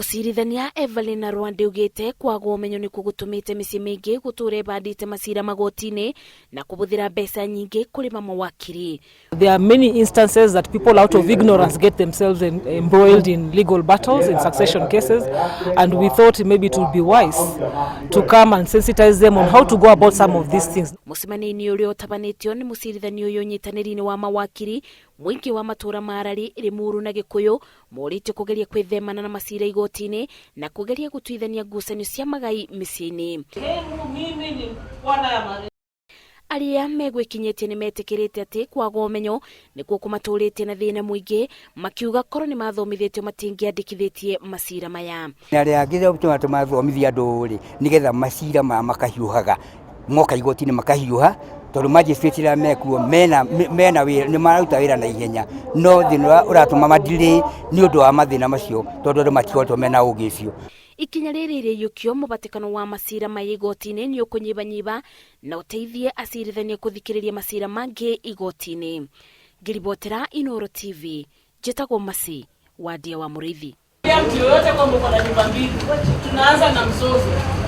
Mũcirithania Evelyn Rwande augĩte kwaga ũmenyo nĩkuo gũtũmĩte mĩciĩ mĩingĩ gũtũra ĩbandĩte macira magoti-inĩ na kũbũthĩra mbeca nyingĩ kũrĩma mawakiri. There are many instances that people out of ignorance get themselves embroiled in legal battles, in succession cases, and we thought maybe it would be wise to come and sensitize them on how to go about some of these things. Mũcemanio-inĩ ũrĩa ũtabanĩtio nĩ mũcirithania ũyũ ũnyitanĩri-inĩ wa mawakiri mũingĩ wa matũra ma Arari, Limuru na Gĩkũyũ morĩtio kũgeria kwĩthemana na macira igoti-inĩ na kũgeria gũtuithania ngucanio cia magai mĩciĩ-inĩ. Arĩa megwĩkinyĩtie nĩ metĩkĩrĩte atĩ kwaga ũmenyo nĩkuo kũmatũrĩtie na thĩna mũingĩ, makiuga korwo nĩ mathomithĩtio matingĩandĩkithĩtie macira maya. Na arĩa angĩ tũmathomithia andũ rĩ, nĩgetha macira maya makahiũhaga moka igoti-inĩ makahiũha, tondũ magistrate arĩa mekuo mena wĩra, nĩ mararuta wĩra na ihenya, no thĩna ũrĩa ũratũma madirĩ nĩ ũndũ wa mathĩna macio, tondũ andũ matikoretwo mena ũgĩ ũcio. Ikinya rĩrĩ rĩiyũkio mũbatĩkano wa macira maya igoti-inĩ nĩ ũkũnyibanyiba na ũteithie acirithania kũthikĩrĩria macira mangĩ igoti-inĩ. Ngĩribotera Inooro TV, njĩtagwo Masi Wadia wa Mũrĩithi. Mtu yoyote kwamba uko na nyumba mbili, tunaanza na mzozo.